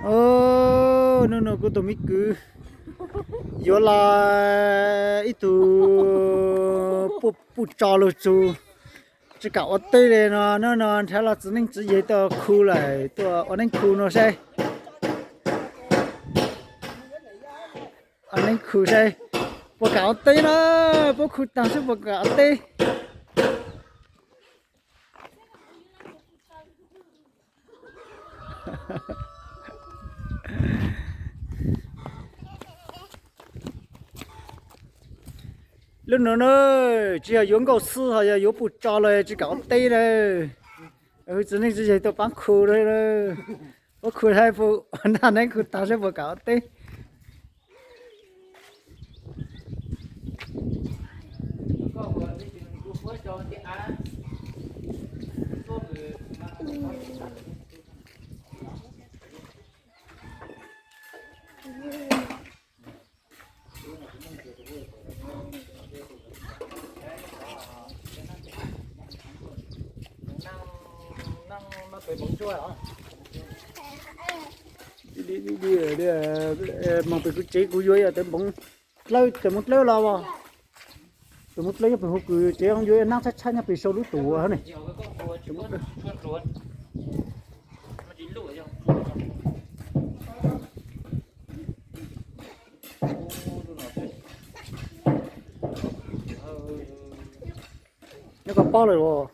Os, hnub no kuv tus me kwv yuav los ib tug puj tso lug txug, tsis kam ua teb li no, hnub no nrhav los txiv neej txiv yaig tuaj khu lawm, tuaj ua neeb khu no saib. Ua neeb khu saib puas kam ua teb na, puab khu taag saib puas kam ua teb. Lub no na, tsis yog yuav nkauj xwb, ho yog yuav puj tso los tsis kam ua teb na. Txiv neej txiv yaig tuaj paab khu, puab khu saib puas, nrhav neeb khu taag saib puas kam ua teb. Moog pem kuv tsev kuv yuav yog tawv npoov dlawb, tawv npoov dlawb los as. Tawv npoov dlawb nyob pem huv kws tsev, yuav nab tshab tshab nyob pem sau lub tuam ne. Nyob koj pob lawm los.